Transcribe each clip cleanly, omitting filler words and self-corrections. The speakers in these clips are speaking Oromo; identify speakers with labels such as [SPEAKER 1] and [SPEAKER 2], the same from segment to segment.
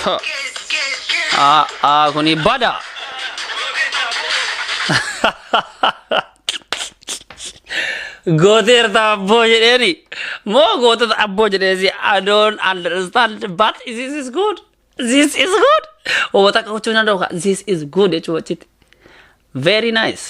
[SPEAKER 1] Ha. Ah, ah, kuni bada. Gooteerta abboo jedheeni. Moo gootota abboo jedheesi, I don't understand, but this is good. This is good. Oo, takka gochuu hin danda'u. This is good jechuu achitti. Very nice.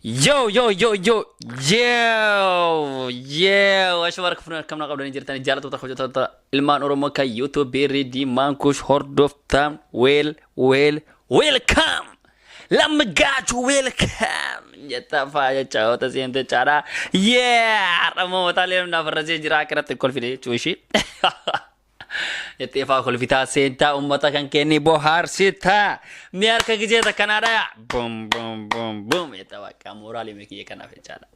[SPEAKER 1] Yo, yo, yo, yo, yo, yo. Ashuma harka fuudhan, akkam na qabdanii jirtanii, jaallattoota, hojjettoota ilmaan Oromoo kan YouTube Reedii Maankush hordoftan, well, well, welcome. Lammi gaachuu, welcome. Jetta faaya chaawota seente chaadha. Yeah! Har'a immoo mataalee naaf farrasee jira, akkanatti kolfine jechuu ishii. Jettee faa kolfitaa seentaa, uummata kan kenni bohaarsitaa. Mi harka gizeeta kanaadha. Bum bum bum bum jetta, bakka mooraalii kiyya kanaaf jechaadha.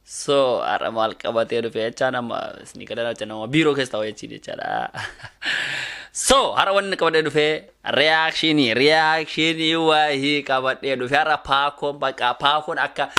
[SPEAKER 1] So har'a maal qabatee dhufe jechaa, nama isinii kadhana jecha, nama biiroo keessa taa'u jechiin jechaadha. So har'a wanni qabadhee dhufe reactionii wahii qabadhee dhufe. Har'a Paakoon, bakka Paakoon akka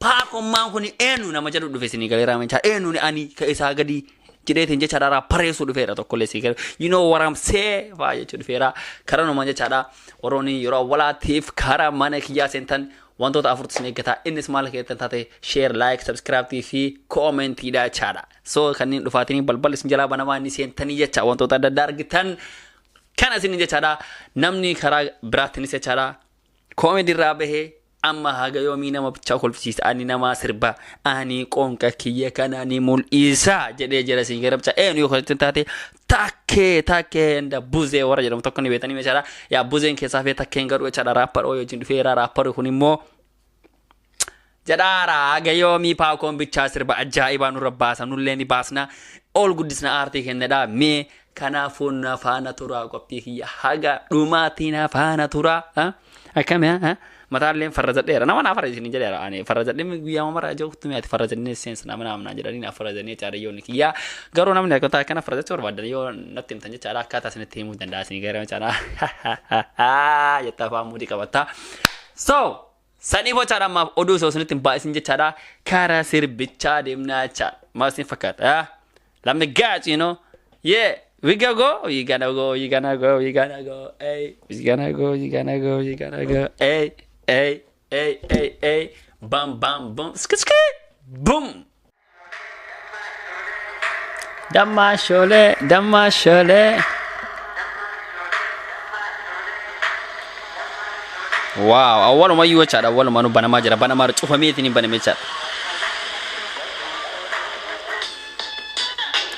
[SPEAKER 1] Paakoon maan kun eenyu nama jedhu dhufe, isinii galeeraa jechaa, eenyu ani ka isaa gadi jedheetiin jechaadha, irraa bareessuu dhufeera tokkollee sii galee, you know what I'm saying, faa jechuu dhufeera karaa numaan jechaadha. Warroonni yeroo awwalaatiif karaa mana kiyyaa seentan wantoota afurtu isin eeggata. Innis maal keessan taate? Share, like, subscribe fi commentiidha jechaadha. So kanneen dhufaatanii balballi isin jalaa banamaa inni seentanii jecha wantoota adda addaa argitan kana isin jechaadha. Namni karaa biraattinis jechaadha, comedy irraa bahee amma haga yoomii nama bichaa kolfisiisa, ani nama sirba, ani qoonqa kiyya kana ni mul'isa jedhee jira. Isin gara bichaa eenyu yoo kan taate, Takkee, Takkee hunda Buzee warra jedhamu tokko ni beetanii jechaadha. Yaa Buzeen keessaa fi Takkeen garuu jechaadha, rapper wajjin dhufeera. Rapper kun immoo jedhaara, haga yoomii Paakoon bichaa sirba ajaa'ibaa nurra baasa, nullee ni baasna, ol guddisna aartii kennedha. Mee kanaafuu na faana turaa, qophii kiyya haga dhumaatii na faana turaa. Akkami mataalleen farrazadheera, nama naa farra isin jedheera. Ani farrazadhee guyyaa mara ijoo ati farrazadhee seensa nama naamnaa jedhanii naa farrazanii jechaadha. Yoonni kiyyaa garuu namni akka akkana farrazachuu barbaadan yoo natti himtan jechaadha, akkaataa isinitti himuu danda'a isin gara jechaadha jettaa afaan muudii qabatta. So sanii bochaadha, ammaaf oduu osoo isinitti hin baay'isin jechaadha, karaa sirbichaa deemnaa jechaadha. Maal isin fakkaata? Lamni gaach, you know, yeah, we gonna go, we gonna go, we gonna go, we gonna go, hey, we gonna go, we gonna go, we gonna go, hey, hey, hey, hey, hey, bam bam bam, ski ski boom. Damma sholee, damma sholee. Wow, awwalumayyuu jechaadha, awwalumaanuu banamaa jira, banamaa cufameetiin hin baname jechaadha.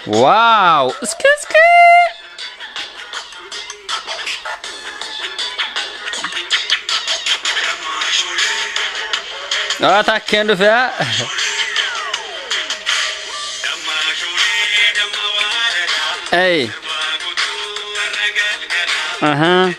[SPEAKER 1] Wow, ski ski. Ah, Takkeen dhufe haa. Hey. Aha.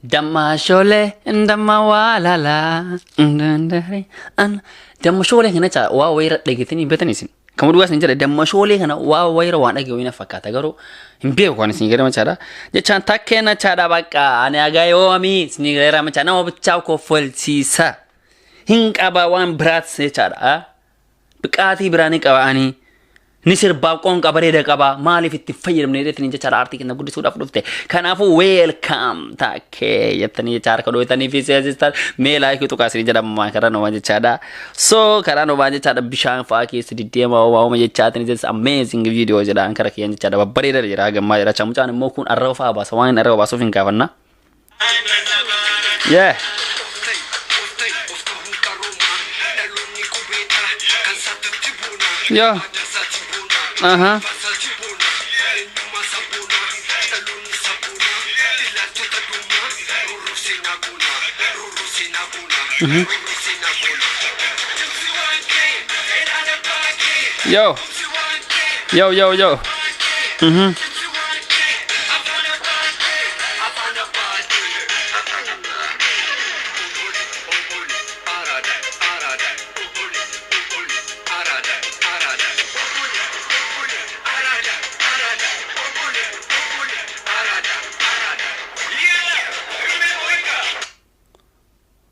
[SPEAKER 1] Damma sholee, damma waalala. Damma shoolee kana jecha waa wayira dhageetanii beektan isin. Kan dhugaa isin jedha, damma shoolee kana waa wayira waan dhagee wayina fakkaata, garuu hin beeku kan isin jedhama jechaadha. Jechaan Takkeen jechaadha, bakka ani hagaa yoomii isin jedhama jecha, nama bichaa koffolchiisa. Hin qaba waan biraas jechaadha. Biqaatii biraa ni qaba, ani. Ni sirbaa, qoonqa bareeda qaba, maaliif itti fayyadamne jedheetiin jechaadha, aartii keenya guddisuudhaaf dhufte. Kanaafuu welcome Takkee jettanii jecha harka dhooytanii fi seesistan, mee like tuqaa isin jedhama karaa numaa jechaadha. So karaa numaa jechaadha, bishaan fa'aa keessa diddeema waa'uma jechaatiin, it's amazing video jedhaan kara kiyyan jechaadha, babbareeda jira gammaa jira. Mucaan immoo kun arraba fa'aa baasa, waan arraba baasuuf hin gaafanna. Yeah. Yo. Aha. Yo. Yo, yo, yo.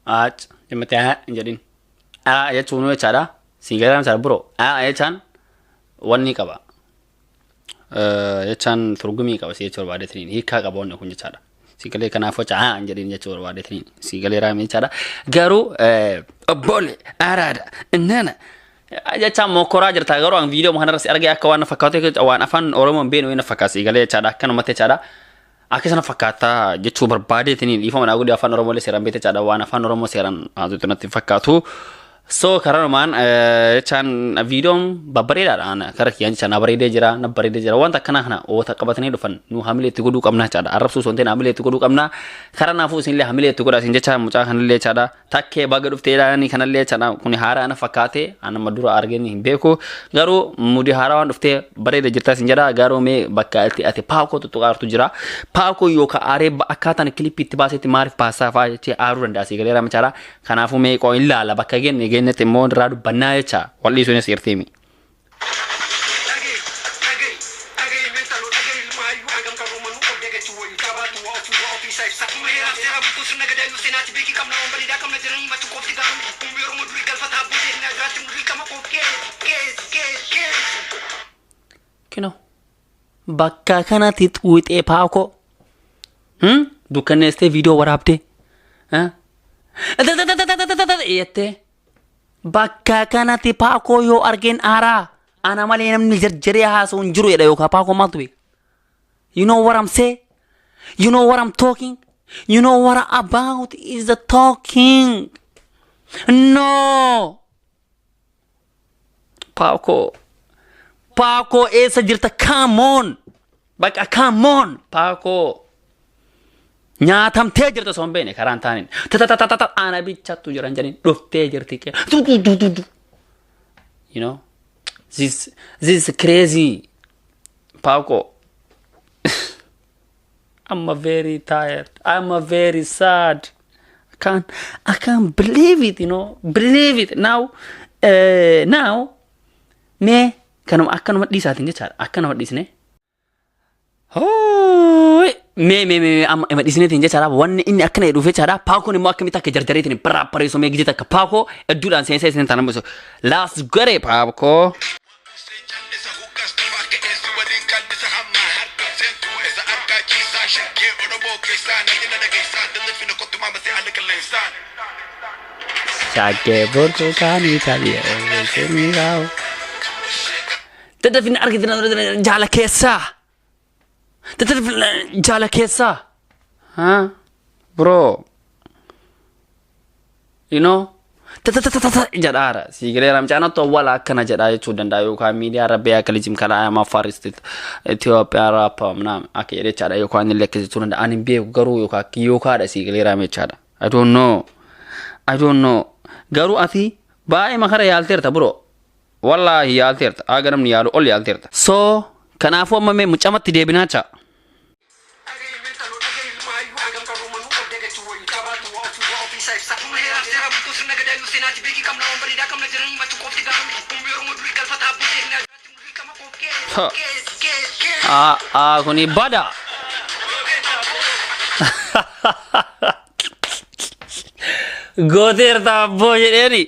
[SPEAKER 1] Aac jemmatti aa hin jedhin. Aa jechuun jechaadha. Sii galee jechaadha bro. Aa jechaan wanni qaba. Jechaan turgumii qaba si jechuu barbaadeetiniin hiikaa qaba wanni kun jechaadha. Si galee, kanaaf jecha aa hin jedhin jechuu barbaadeetiniin si galee raame jechaadha. Garuu obboole araada innana jechaan mokkoraa jirta, garuu an viidiyoo kanarra si argee akka waan na fakkaatu, waan afaan Oromoo hin beeknu na fakkaata, si galee jechaadha, akkanumatti jechaadha. Akka sana fakkaataa jechuu barbaadeetiniin dhiifama naa godhi, afaan Oromoo illee seeraan beekte jechaadha, waan afaan Oromoo seeraan haasoftu natti hin fakkaatu. So karanumaan jechaan viidiyoon babbareedaadha, kara kiyyaan jechaan na bareedee jira, na bareedee jira. Wanta akkanaa kana oota qabatanii dhufan nu hamilee itti godhuu qabna jechaadha. Arrabsuu osoo hin ta'in hamilee itti godhuu qabna. Kara naafuu isinillee hamilee itti godhaa isin jecha, mucaa kanallee jechaadha. Takkee baga dhufteedhaani kanallee jechaadha, kun haaraa na fakkaate, anama dura arganii hin beeku. Garuu mudii haaraa waan dhuftee bareeda jirta isin jedha. Garuu mee bakka itti ati paakoo tuttuqaartu jira. Paakoo yookaan aaree akkaataan kilippii itti baasetti maaliif baasaa fa'aa jechee aaruu danda'a, si galeera jechaadha. Kanaafuu mee qoo hin laala, bakka genne gennetti immoo irraa dubbannaa jecha, wal'isuunis irtiimi.
[SPEAKER 2] Dhaga'i, dhaga'i, dhaga'i, meetaloo dhaga'i, ilmaayyuu hangam qaroomanuu of dagachuu wayyu qabaatu waa ofii waa ofiisaa ibsa. Kuma heeraaf seera bultuu sirna gadaayyuu seenaatti beekii qabna, waan bareedaa qabna jiranii machuu qofti gaaruu. Uumee Oromoo durii galfataa abbootii ennaa jiraatti murrii qama qoof kees kees kees kees.
[SPEAKER 1] Kino bakka kanatti xuuxee paakoo dukkaneessitee viidiyoo waraabdee jettee bakka kanatti paakoo yoo argeen aaraa ana malee namni jarjaree haasa'u hin jiru jedha, yookaan paakoo maaltu beeka? You know what I'm saying? You know what I'm talking? You know what about is the talking? No! Paakoo. Paakoo eessa jirta? Come on! Bakka come on! Paakoo. Nyaatamtee jirta osoo hin beekne karaan taaniin. Tatatatata ana bichattu jiran jedhanii dhuftee jirti. Tu tu tu tu tu. You know? This is crazy. Paakoo. I'm a very tired. I'm a very sad. I can't believe it. Believe it. Now, mee kanuma akkanuma dhiisaatiin jechaadha. Akkanuma dhiisne. Hooy! Mee mee mee amma ima dhiisneetiin jechaadha. Wanni inni akkana jedhuuf jechaadha. Paakoon immoo akkamitti akka jarjareetiin biraa bareessoo mee gijee takka paakoo hedduudhaan seensa isin taana musu. Laas garee paakoo.
[SPEAKER 2] Callisa huggas akka eessi waliin kallisa hamma harka seentu isa argaa ciisaa shaggee Oromoo keessaa nagina dhageessaa daldalfina kottumaa masee haala qilleensaan.
[SPEAKER 1] Shaggee burtukaanii taphee. Daddafina argina jaala keessaa. Daddafina jaala keessaa. Huh? Bro. You know? Tatatata jedhaara. Siigalee ramcaan awwaala akkana jedhaa jechuu danda'a, yookaan miidiyaa rabbii akka lijim kalaa ama farist Itoophiyaa raappa ምናምን akka jedhe jechaadha, yookaan illee akka jechuu danda'a. Ani hin beeku garuu yookaan yookaadha, siigalee raame jechaadha. I don't know. I don't know. Garuu ati baay'ee makara yaalteerta bro. Wallaahi yaalteerta. Aga namni yaalu ol yaalteerta. So kanaafuu amma mee mucamatti deebinaa cha.
[SPEAKER 2] Dhaga'i meetaloo dhaga'i ilmaayyuu hangam qaroomanuu of dagachuu wayyu qabaatu waa ofii waa ofiisaa ibsa. Kuma heeraaf seera bultuu sirna gadaayyuu seenaatti beekii qabna, waan bareedaa qabna jiranii machuu qofti gaaruu. Uumee Oromoo durii galfataa abbootii ennaa jiraatti murrii qama qoof kees
[SPEAKER 1] Ha.
[SPEAKER 2] kees kees kees.
[SPEAKER 1] Ah ah, kuni bada. Gooteerta abboo jedheeni.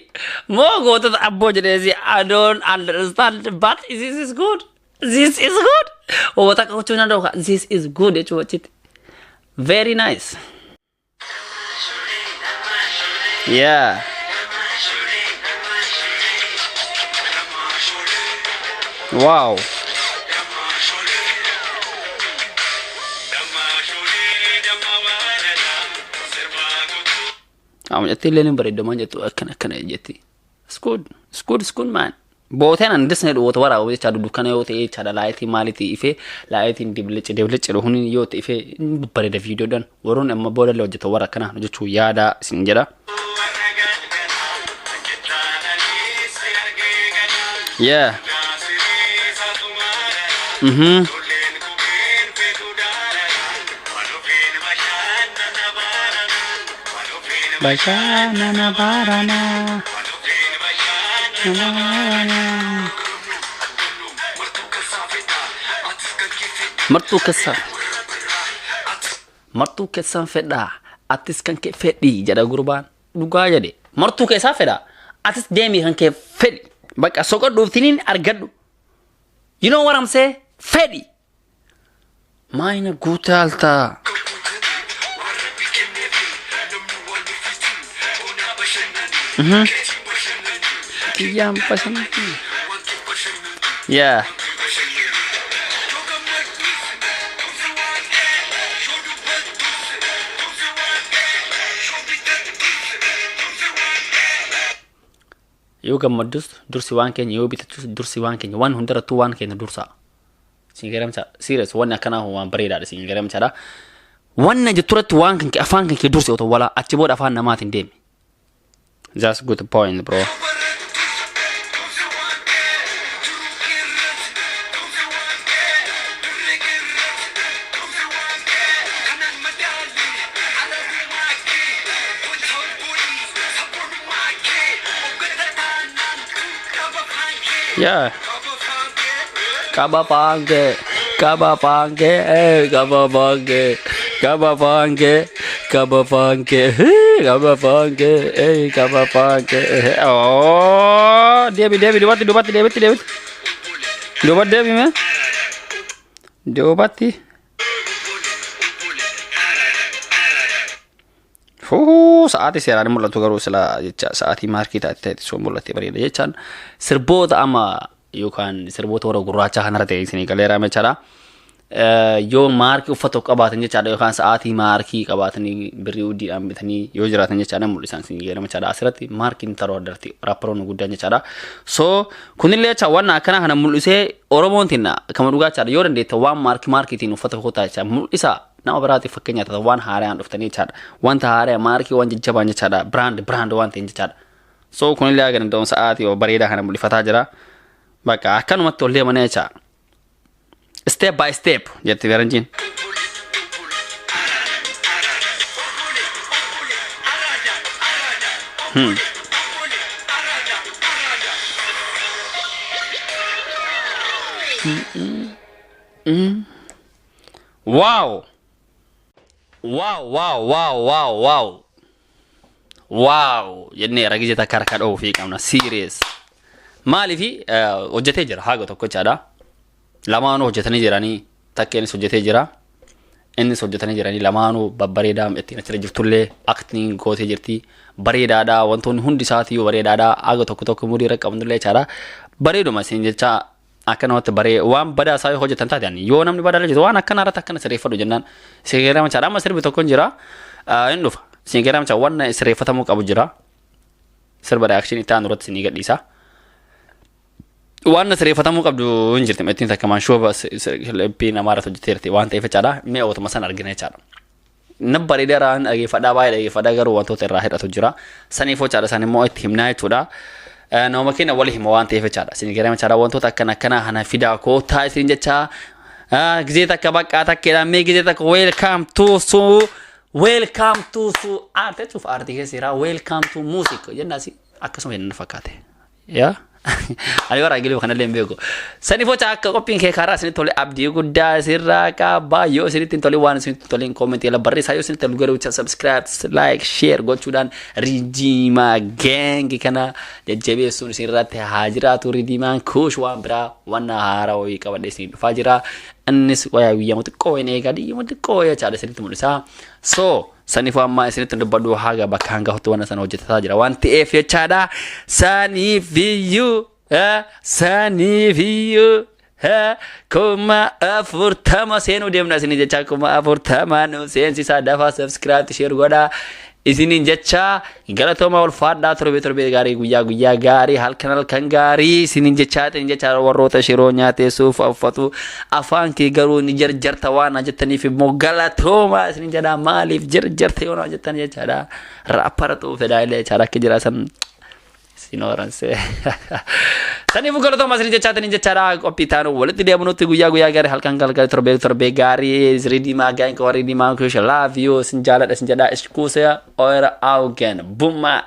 [SPEAKER 1] Moo gootota abboo jedheesi, I don't understand, but this is good. This is good. Wata gochuu danda'u, this is good jechuu achitti. Very nice. Yeah. Wow. Amma jetti illee ni bareedda, maan jettu akkana akkana jetti. It's good. It's good. It's good, man. Booteen an disney dhoota waraabuu jecha dukkana yoo ta'e jechaadha, laayitii maalitii ifee laayitiin diblici diblici dhuhuun yoo ta'e ifee bareeda viidiyoodhaan, warroonni amma booda illee hojjetan warra akkana hojjechuu yaada isin jedha. Yeah. Bashannana barana. Barana. Martuu keessaa. Martuu keessaan fedhaa. Atis kan kee fedhii jedha gurbaan. Dhugaa jedhe. Martuu keessaa fedha. Atis deemii kan kee fedhi. Bakka soqodhuuftiniin argadhu. You know what I'm saying? Fedhi. Maayina guutaaltaa. Kiyyaan bashannanti. Yeah. Yoo gammaddus dursi waan keenya, yoo bitattus dursi waan keenya, waan hundarrattuu waan keenya dursaa. Siin garamcha serious, wanni akkanaa kun waan bareedaadha, siin garamchaadha. Wanna jetturatti waan kan kee, afaan kan kee dursi otoo walaa achi booda afaan namaatiin deemi. That's good point, bro. Yeah. Kaba pange, kaba pange, eh, kaba pange, kaba pange, kaba pange, eh, kaba pange, eh, kaba pange. Eh. Oh, deebi, deebi, duubatti, duubatti, deebitti, deebitti. Duubatti deebi mee? Duubatti. Fuhuu, sa'aatii seeraan mul'atu garuu sila jecha sa'aatii maarkii taate ta'e sun mul'ate bareeda jechaan sirboota amma yookaan sirboota warra gurraachaa kanarra ta'e isinii galeera jechaadha. Yoo maarkii uffata tokko qabaatan jechaadha, yookaan sa'aatii maarkii qabaatanii birrii uddiidhaan bitanii yoo jiraatan jechaadha, mul'isan isinii galeera jechaadha. Asirratti maarkiin taroo addarti raapparoonni guddaan jechaadha. So kunillee jecha waan akkanaa kana mul'isee Oromoon tinna kama dhugaa jechaadha, yoo dandeette waan maarkii maarkiitiin uffata kootaa jecha mul'isa, nama biraatiif fakkeenya taata, waan haaraan dhuftanii jechaadha. Wanta haaraa maarkii waan jajjabaan jechaadha, brand brand waan ta'een jechaadha. So kunillee haga danda'uun sa'aatii bareedaa kana mul'ifataa jira. Bakka akkanumatti ol deemanii jecha. Step by step jetti faranjiin. Wow! Wow, wow, wow, wow, wow! Wow! Jennee ragije takka harka dha'uu fi qabna. Serious. Maaliifi hojjetee jira haga tokko jechaadha. Lamaanuu hojjetanii jiranii, takkeenis hojjetee jira. Innis hojjetanii jiranii, lamaanuu babbareedaa ittiin achirra jirtullee acting gootee jirti. Bareedaadha, wantoonni hundi isaatiiyyuu bareedaadha. Haga tokko tokko murii irra qabnullee jechaadha. Bareeduma isin jecha akka namatti baree waan badaa isaa yoo hojjetan taate, yoo namni badaa hojjetu waan akkana irratti akkana sirreeffadhu jennaan seera machaadha. Amma sirbi tokko hin jira, hin dhufa. Seera machaa waan sirreeffatamuu qabu jira. Sirba reaction itti aanu irratti isinii gadhiisa. Waan sirreeffatamuu qabdu hin jirti. Ittiin takka maanshuuba lephii namaa irratti hojjeteerti waan ta'eef jechaadha. Mi'a otuma sana argina jechaadha. Na bareedeera, dhageeffadhaa, baay'ee dhageeffadhaa, garuu wantoota irraa hir'atu jira. Saniif jechaadha, san immoo itti himnaa jechuudha. Nama keenya wali hima waan ta'eef jechaadha. Isin gara jechaadha, wantoota akkana akkanaa kana fidaa koottaa isin jecha. Gizee takka baqqaa takkeedhaan mee gizee takka welcome to su welcome to su art jechuuf aartii keessa jira, welcome to music jennaasi akkasuma jenna fakkaate. Yaa. Ani warra Ingiliffaa kanallee hin beeku. Saniif jecha akka qophiin kee karaa isinitti tole abdii guddaa isirraa qaba. Yoo isinitti hin tole, waan isinitti tole comment jala barreessaa. Yoo isinitti tole garuu subscribe, like, share gochuudhaan Rijiimaa Gang kana jajjabeessuun isinirratti haa jiraatu. Rijiimaan Kuush waan biraa waan haaraa wayii qabadhee isin dhufaa jira. Innis wayaa guyyaa xiqqoo wayiin eegaa diyyuma xiqqoo wayii jechaadha isinitti mul'isa. So saniifuu amma isinitti dubbadhu haga bakka hanga hotti waan sana hojjetataa jira waan ta'eef jechaadha. Saniifiyyuu, saniifiyyuu 40,000 seenuu deemna isinii jecha, 40,000 nu seensisaa, dafaa subscribe, share godhaa isiniin jecha. Galatooma, ulfaadhaa, torbee torbee gaarii, guyyaa guyyaa gaarii, halkan halkan gaarii isiniin jechaa ta'in jecha. Warroota shiroo nyaatee suufa uffatu afaan kee garuu ni jarjarta waan jettaniif immoo galatooma isiniin jedha. Maaliif jarjarta yoo naa jettan jechaadha, raappara ta'uu fedhaa illee jechaadha, akka jira san sinoranse. Saniifuu galatooma isin jechaa ta'in jechaadha. Qophii taanu walitti deemunutti guyyaa guyyaa gaarii, halkan galgala, torbee torbee gaarii. Ridimaa Gang, warri Ridimaa Kush, love you, isin jaaladha isin jedha. Ich küsse eure Augen. Bumma.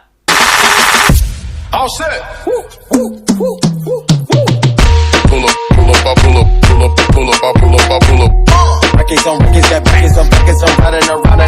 [SPEAKER 3] All set. Woo, woo, woo, woo, woo. Pull up, pull up, I pull up, pull up, pull up, I pull up, I pull up.
[SPEAKER 4] Records on records, got records on records, I'm riding around.